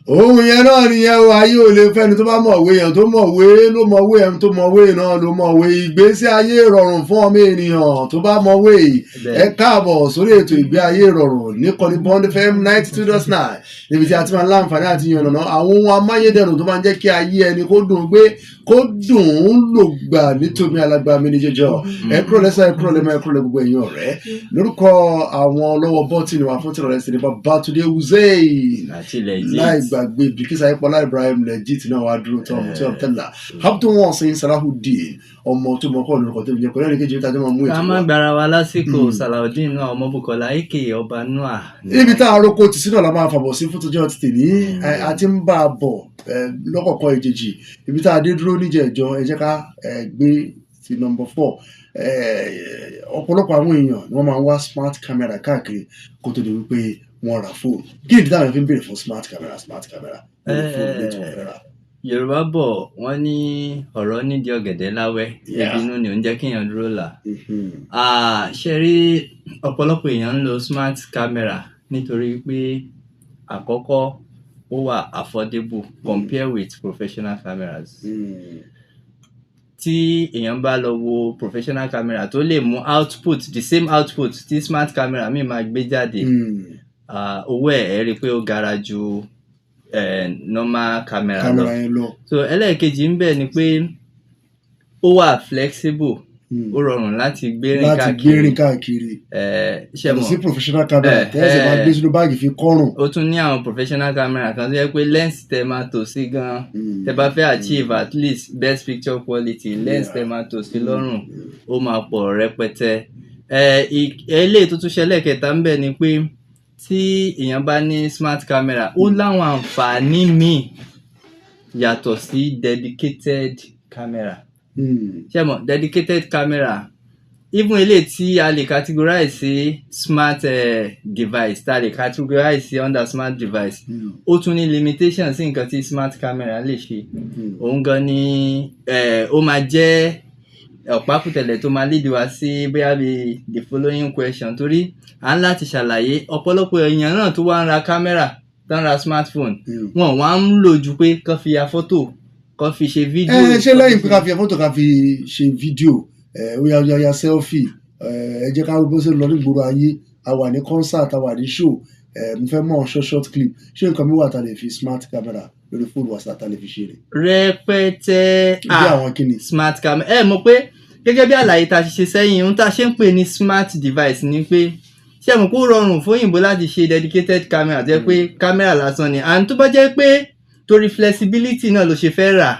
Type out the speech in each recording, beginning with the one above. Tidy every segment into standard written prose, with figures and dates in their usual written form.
Ohun yẹn náà nìyẹn o. Ayé ò lè fẹ́ni tó bá mọ̀wé. Yẹn tó mọ̀wé ló mọ̀wé, ẹni tó mọ̀wé náà ló mọ̀wé. Ìgbésí ayé ìrọ̀rùn fún ọmọ ènìyàn tó bá mọ̀wé. Ẹ káàbọ̀ sórí ètò Ìgbé Ayé Ìrọ̀rùn níkànnì Bond FM 92.9, níbi tí a ti máa ń láǹfààní àti yànnàná àwọn ohun amáyédẹrùn tó máa ń jẹ́ kí ayé ẹni kó dùn gbé, kó dùn ún lò gbà. Nítorí alágbá mi ní jẹjọ, ẹ kúrò lẹ́sẹ̀, ẹ kúrò lẹ́mọ̀, ẹ kúrò lẹ́ gbogbo ẹ̀yin ọ̀rẹ́. Lórúkọ àwọn lọ́wọ́ bọ́tìnì wa fún tìrọ̀lẹ́ sí ní Babátúndé Hussein àti legit. Láì gbàgbé Bìkísà Ayípọ́lá Ibrahim Legit náà wàá dúró tán ọmọ tí wọn tẹ́lá Abdulwasin Salahudeen, ọmọ tó mọ kọ́ lórúkọ tó fi jẹ́ pẹ̀lú ẹnìkejì tí a jọ máa mú Ká ètò má wa. gbára wa lásìkò. Salaudeen Noah Ọmọbùkọ́lá aka Ọba Noah. Níbi tá a roko tì sínú la máa fàbọ̀ sí fún tọjọ́ ti tèmi. A ti ń bá a bọ̀ lọ́kọ̀ọ̀kan ìjèjì. Ibi tá a dé dúró níjẹ̀ẹ́jọ́, ẹ jẹ́ ká gbé ti number 4. Ọ̀pọ̀lọpọ̀ àwọn èèyàn ni wọ́n máa ń wá smart camera káàkiri kó tó di wípé wọ́n ra fóònù. Kí nìdí táwọn fi ń béèrè fún smart camera, smart camera lórí fóònù lè tó fẹ́ rà? Yorùbá bọ̀, wọ́n ní ọ̀rọ̀ nídìí ọ̀gẹ̀dẹ̀ láwẹ́. Ibi inú ni ò ń jẹ́ kéèyàn dúró là. Ṣe rí, ọ̀pọ̀lọpọ̀ èèyàn ń lo smart camera nítorí pé àkọ́kọ́, ó wà affordable compare with professional cameras. Tí èèyàn bá lọ wo professional camera tó lè mú output, the same output tí smart camera míì máa gbé jáde, owó ẹ̀, ẹ́ rí i pé ó gara ju normal camera lọ. Camera yẹn lọ. So ẹlẹ́ẹ̀kejì ń bẹ̀ ni pé ó wà flexible. Ó rọrùn láti gbé rìn láti káàkiri. Gbé rìn káàkiri. Ṣe yàtọ̀ mọ̀ sí professional camera tẹ́sí máa gbé sínú báàgì fi kọ́rùn. Ó tún ní àwọn professional camera kan tó jẹ́ pé lens tẹ máa tò sí gan, tẹ bá fẹ́ achieve at least best picture quality, lens tẹ máa tò sí lọ́rùn, ó máa pọ̀ rẹpẹtẹ. Eléyìí tó tún ṣẹlẹ̀ kẹta ń bẹ̀ ni pé tí èèyàn bá ní smart camera, ó láwọn àǹfààní míì yàtọ̀ sí dedicated camera. Ṣé mọ̀, dedicated camera, even eléyìí tí a lè categorize sí smart device, tá a lè categorize sí under smart device, ó tún ní limitation sí nǹkan tí smart camera lè ṣe. Òun gan ni ó máa jẹ́ ọ̀pákùtẹ̀lẹ̀ tó máa lead wa sí bóyá bí the following question, torí à ń láti ṣàlàyé ọ̀pọ̀lọpọ̀ èèyàn náà tó wá ń ra camera, tó ń ra smartphone, wọn wá ń lò ju pé kán fi ya fọ́tò, kán fi ṣe fídíò. Ẹ ṣé, lẹ́yìn pé ká fi fọ́tò, ká fi ṣe fídíò, ó yá yá yá selfie, ẹ jẹ́ ká bó ṣe lọ nígboro ayé, a wà ní concert, a wà ní show, mo fẹ́ mọ̀ short short clip, ṣé nǹkan mi wà tá a lè fi smart camera lórí fóònù wa tá a lè fi ṣe rè? Rẹpẹtẹ. Bí àwọn kíni? Smart camera, ẹ mọ̀ pé gẹ́gẹ́ bí àlàyé tá a ṣe ṣe sẹ́yìn, ohun tá a ṣe ń pè ní smart device ni pé, ṣé ẹ mọ̀ kó rọrùn fún òyìnbó láti ṣe dedicated camera tó jẹ́ pé camera lásán ni, and tó bá jẹ́ pé torí flexibility náà ló ṣe fẹ́ rà,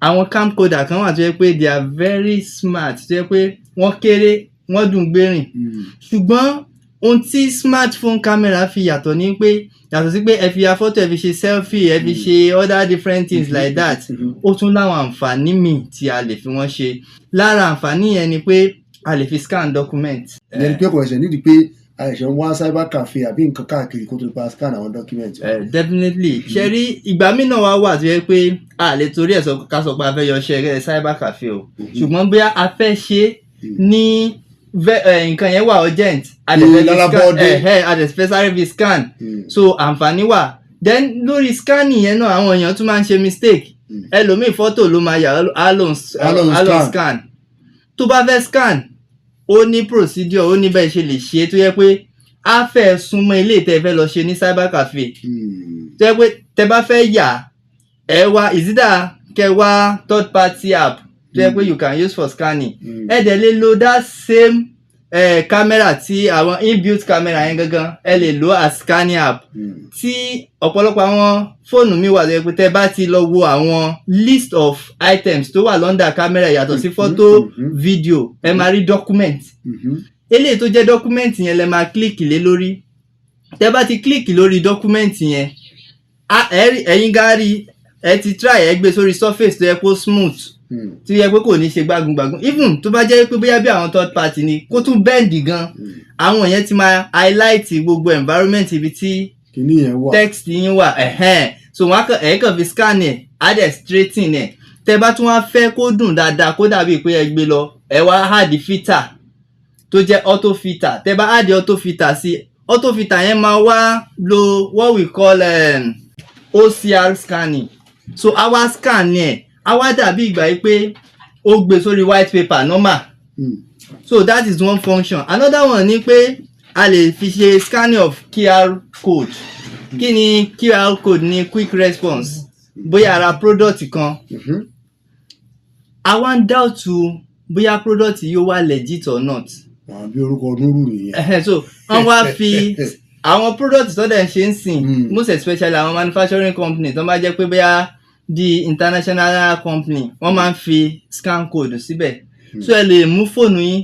àwọn camcorder kan wà tó jẹ́ pé they are very smart, tó jẹ́ pé wọ́n kéré, wọ́n dùn gbé rìn. Ṣùgbọ́n ohun tí smartphone camera fi yàtọ̀ ni pé, yàtọ̀ sí pé ẹ fi ya fọ́tò, ẹ fi ṣe selfie, ẹ fi ṣe other different things like that, ó tún láwọn àǹfààní míì tí a lè fi wọ́n ṣe. Lára àǹfààní yẹn ni pé a lè fi scan document. Ìyẹn ni pé kò ṣẹ̀ṣẹ̀ nídìí pé a ṣẹ̀ṣẹ̀ ń wá cyber cafe àbí nǹkan káàkiri kó tó pa scan àwọn document. Definitely. Ṣe rí, ìgbà míì náà wá wà tó yẹ pé a lè torí ẹ̀ sọ ká sọ pé a fẹ́ yọ ṣe cyber cafe o, ṣùgbọ́n bóyá a fẹ́ ṣe ní nǹkan yẹn wà urgent, a lè fẹ́ fi scan. Lálábọ́ọ́dé. A lè fẹ́ sáré fi scan. So àǹfààní wà. Then lórí scanning yẹn náà, àwọn èèyàn tún máa ń ṣe mistake. Ẹlòmíì, fọ́tò ló máa yà, á lòun Á lóun á lòun scan. Scan. Tó bá fẹ́ scan, ó ní procedure, ó ní bẹ́ẹ̀ ṣe lè ṣe é tó yẹ pé á fẹ́ súnmọ́ ilé tẹ́ fẹ́ lọ ṣe ní cyber cafe, tó yẹ pé tẹ́ bá fẹ́ yà, ẹ wá ìsídà kẹ́ wá third party app tó yẹ pé you can use for scanning. Ẹ dẹ̀ lè lo that same camera tí àwọn inbuilt camera yẹn gangan, ẹ lè lo as scanning app. Tí ọ̀pọ̀lọpọ̀ àwọn fóònù mi wà tó yẹ pé tẹ́ bá ti lọ wo àwọn list of items tó wà l'under camera, yàtọ̀ sí fọ́tò, video, ẹ máa rí document. Eléyìí tó jẹ́ document yẹn lẹ máa click lé lórí. Tẹ́ bá ti click lórí document yẹn, ẹ̀yin gá rí ẹ ti try, ẹ gbé sórí surface tó yẹ kó smooth, tó yẹ pé kò ní ṣe gbágungbàgun. Even tó bá jẹ́ pé bóyá bí àwọn third party ni, kó tún bend gan, àwọn yẹn ti máa highlight gbogbo environment ibi tí Kìíní yẹn wà. Text yín wà, ẹ̀hẹ́n. So wọ́n á kàn, ẹ̀ kàn fi scan ẹ̀, á dẹ̀ straighten ẹ̀. Tẹ́ bá tún wá fẹ́ kó dùn dáadáa, kó dàbí pé ẹ gbé lọ, ẹ wá add filter tó jẹ́ auto filter. Tẹ́ bá add auto filter sí, auto filter yẹn máa wá lo what we call OCR scanning. So a wá scan ẹ̀, a wá dàbí ìgbà yìí pé ó gbé sórí white paper normal. So that is one function. Another one ni pé a lè fi ṣe scanning of QR code. Kí ni QR code? Ni quick response. Bóyá ara product kan, a wá ń doubt bóyá product yìí ó wà legit or not. Àwọn bí orúkọ Núrù nìyẹn. Ẹhẹ́n, so wọ́n wá fi àwọn product tó dẹ̀ ń ṣe ń sìn, most especially àwọn manufacturing company tó bá jẹ́ pé bóyá di international company, wọ́n máa ń fi scan code síbẹ̀. So ẹ lè mú fóònù yín,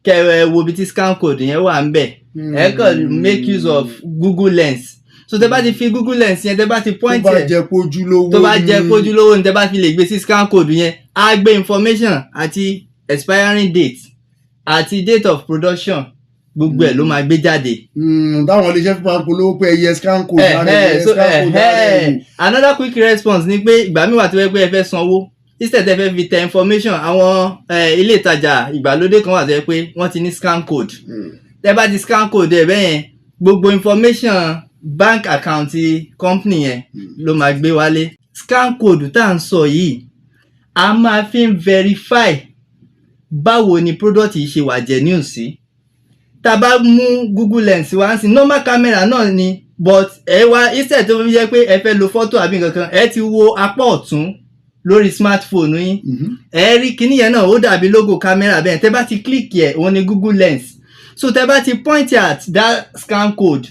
kẹ́ ẹ wo ibi tí scan code yẹn wà ń bẹ̀. Ẹ kàn make use of Google Lens. So tẹ́ bá ti fi Google Lens yẹn, tẹ́ bá ti Tó point bá ẹ̀, jẹ́ pójúlówó. Tó bá jẹ́ pójúlówó ní, tẹ́ bá fi lè gbé sí scan code yẹn, á gbé information àti expiring date àti date of production, gbogbo ẹ̀ ló máa gbé jáde. Táwọn iléeṣẹ́ fi máa ń polówó pé ẹyẹ scan code lára ẹyẹ So scan code lára ẹ̀ wò. Another quick response ni pé ìgbà míì wà tó yẹ pé ẹ fẹ́ sanwó, instead ẹ fẹ́ fi tẹ information, àwọn ilé ìtajà ìgbàlódé kan wà tó yẹ pé wọ́n ti ní scan code. Tẹ́ bá ti scan code ẹ̀ bẹ́yẹn, gbogbo information bank account company yẹn ló máa gbé wálé. Scan code tá à ń sọ yìí, a máa fi ń verify báwo ni product yìí ṣe wà genuine sí. Tá a bá mú Google Lens wá sí, normal camera náà ni, but ẹ wá, instead tó fi jẹ́ pé ẹ fẹ́ lo fọ́tò àbí nǹkan kan, ẹ ti wo apá ọ̀tún lórí smartphone yín, ẹ rí kíní yẹn náà, ó dàbí logo camera bẹ́ẹ̀. Tẹ́ bá ti click ẹ̀, òun ni Google Lens. So tẹ́ bá ti point at that scan code,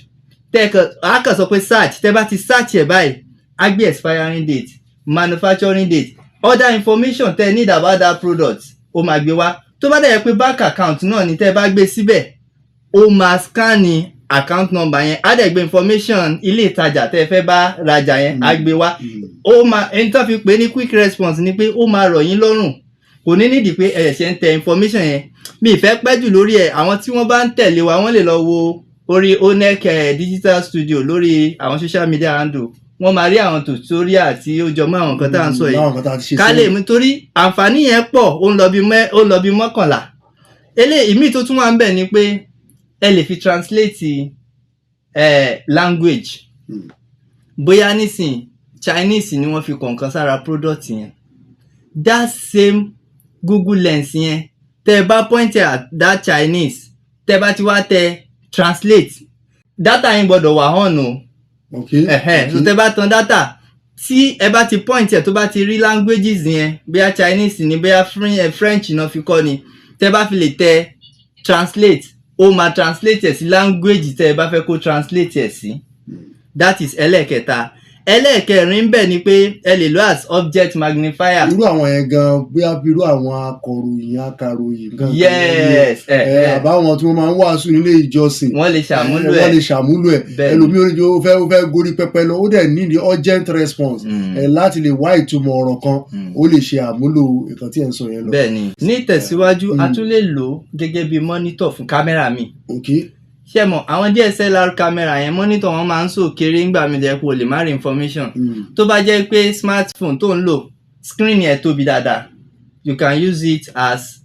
tẹ́ kàn á kàn sọ pé search. Tẹ́ bá ti search ẹ̀ báyìí, á gbé expiring date, manufacturing date, other information tẹ́ need about that product, ó máa gbé wá. Tó bá dẹ̀ yẹ pé bank account náà ni, tẹ́ bá gbé síbẹ̀, ó máa scan ní account number yẹn, á dẹ̀ gbé information ilé ìtajà tẹ́ fẹ́ bá rajà yẹn, á gbé wá. Ó máa, ẹni tó fi pè é ní quick response ni pé ó máa rọ̀ yín lọ́rùn, kò ní nídìí pé ẹ ṣẹ̀ṣẹ̀ ń tẹ information yẹn. Mi ì fẹ́ pẹ́ jù lórí ẹ̀. Àwọn tí wọ́n bá ń tẹ̀lé wa, wọ́n lè lọ wo orí Onec Digital Studio lórí àwọn social media handle, wọ́n máa rí àwọn tutorial tí ó jọ mọ́ àwọn nǹkan tá à ń sọ yìí. Láwọn nǹkan tá a ti ṣe Ká lè sẹ́yìn. mú, torí àǹfààní yẹn pọ̀, ó ń lọ bí 11. Eléyìí ìmíì tó tún wà ń bẹ̀ ni pé ẹ lè fi translate language. Bóyá nísìn Chinese ni wọ́n fi kọ̀ọ̀kan sára product yẹn, that same Google Lens yẹn, tẹ́ ẹ bá point at that Chinese, tẹ́ ẹ bá ti wá tẹ translate, data yín gbọ́dọ̀ wà on o. Ẹ̀hẹ́n, so tẹ́ bá tan data, tí ẹ bá ti point ẹ̀, tó bá ti rí languages yẹn, bóyá Chinese ni, bóyá French náà fi kọ́ ni, tẹ́ bá fi lè tẹ translate, ó máa translate ẹ̀ sí language tẹ́ ẹ bá fẹ́ kó translate ẹ̀ sí. That is ẹlẹ́ẹ̀kẹta. Ẹlẹ́ẹ̀kẹrin ń bẹ̀ ni pé ẹ lè lo as object magnifier. Irú àwọn yẹn gan, bóyá bí irú àwọn akọ̀ròyìn, akàròyìn gan. Yes. Àbáwọn tí wọ́n máa ń wàásù nílé ìjọsìn. Wọ́n lè ṣàmúlò Wọ́n ẹ̀. lè ṣàmúlò ẹ̀. Ẹlòmíì ó fẹ́ gorí pẹpẹ lọ, ó dẹ̀ need urgent response láti lè wá ìtumọ̀ ọ̀rọ̀ kan, ó lè ṣe àmúlò nǹkan tí ẹ̀ ń sọ yẹn lọ. Bẹ́ẹ̀ni. Ní ìtẹ̀síwájú, a tún lè lò ó gẹ́gẹ́ bí monitor fún kámẹ́rà mi. Ṣé mọ̀, àwọn DSLR camera yẹn, monitor wọn máa ń sò kéré ńgbà mi, jẹ́ pé o lè má rí information. Tó bá jẹ́ pé smartphone tó ń lò, screen yẹn tóbi dáadáa, you can use it as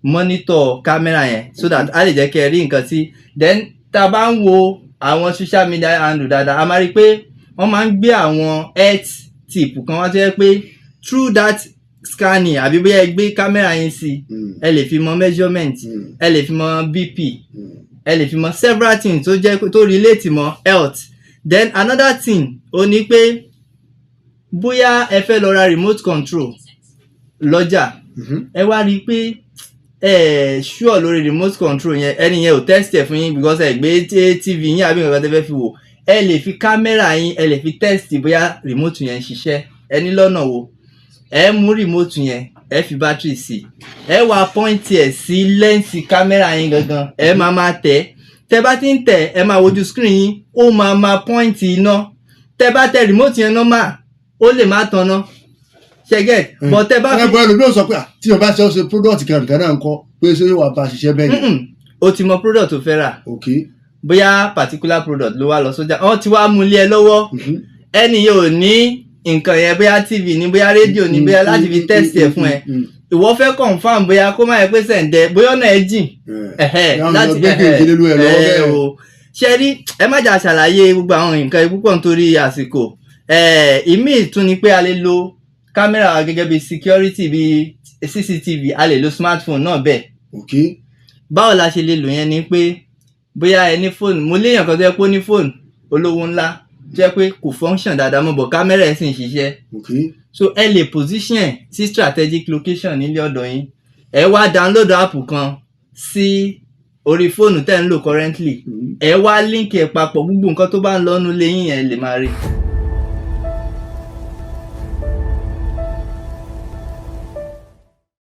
monitor camera yẹn, so that a lè jẹ́ kí ẹ rí nǹkan tí. Then tá a bá ń wo àwọn social media handle dáadáa, a máa rí i pé wọ́n máa ń gbé àwọn health tip kan wá, tó jẹ́ pé through that scanning, àbí bóyá ẹ gbé camera yín sí, ẹ lè fi mọ measurement, ẹ lè fi mọ BP, ẹ lè fi mọ several things tó jẹ́ tó relate mọ́ health. Then another thing ó ní pé bóyá ẹ fẹ́ lọ ra remote control lọ́jà, ẹ wá rí i pé ẹ sure lórí remote control yẹn, ẹni yẹn ò test ẹ fún yín because ẹ gbé TV yín àbí nǹkan tẹ́ fẹ́ fi wò, ẹ lè fi kámẹ́rà yín, ẹ lè fi test bóyá remote yẹn ń ṣiṣẹ́. Ẹ ní lọ́nà wo? Ẹ mú remote yẹn, ẹ fi battery sí, ẹ wá point ẹ sí lens kámẹ́rà yín gangan, ẹ máa máa tẹ̀. Tẹ́ bá ti ń tẹ̀, ẹ máa wojú screen yín, ó máa máa point iná. Tẹ́ bá tẹ remote yẹn normal, ó lè má tanná, ṣe get? But tẹ́ bá Ẹ fi bọ́, ẹlòmíì ò sọ pé, tí o bá ṣe ṣe product kankan náà ń kọ́ pé ṣé yóò wá bá ṣiṣẹ́ bẹ́ẹ̀ yẹn? O ti mọ product tó fẹ́ rà. Bóyá particular product ló wá lọ sójà, wọ́n ti wá mú lé ẹ lọ́wọ́, ẹni yẹn ò ní nǹkan yẹn, bóyá TV ní, bóyá rédíò ní, bóyá láti fi test ẹ̀ fún ẹ, ìwọ fẹ́ confirm bóyá kó má yẹ pé sẹ̀ǹdẹ̀, bóyá ọ̀nà ẹ̀ jìn, láti gbé kéèké lélu ẹ̀ lọ́wọ́ bẹ́ẹ̀. O Ṣe rí, ẹ má jà ṣàlàyé gbogbo àwọn nǹkan yìí púpọ̀ nítorí àsìkò. Ìmíì tún ni pé a lè lo kámẹ́rà wa gẹ́gẹ́ bí security, bí CCTV. A lè lo smartphone náà bẹ́ẹ̀. Báwo la ṣe lè lò yẹn ni pé bóyá ẹ ní fóònù, mo léèyàn kan tó yẹ pé ó ní fóònù olówó ńlá tó yẹ pé kò function dáadáa mọ́, but kámẹ́rà ẹ̀ sì ń ṣiṣẹ́. So ẹ lè position ẹ̀ sí strategic location nílé ọ̀dọ̀ yín. Ẹ wá download app kan sí orí fóònù tẹ́ ń lò currently. Ẹ wá link ẹ̀ papọ̀, gbogbo nǹkan tó bá ń lọ nínú ilé yín yẹn lè máa rí.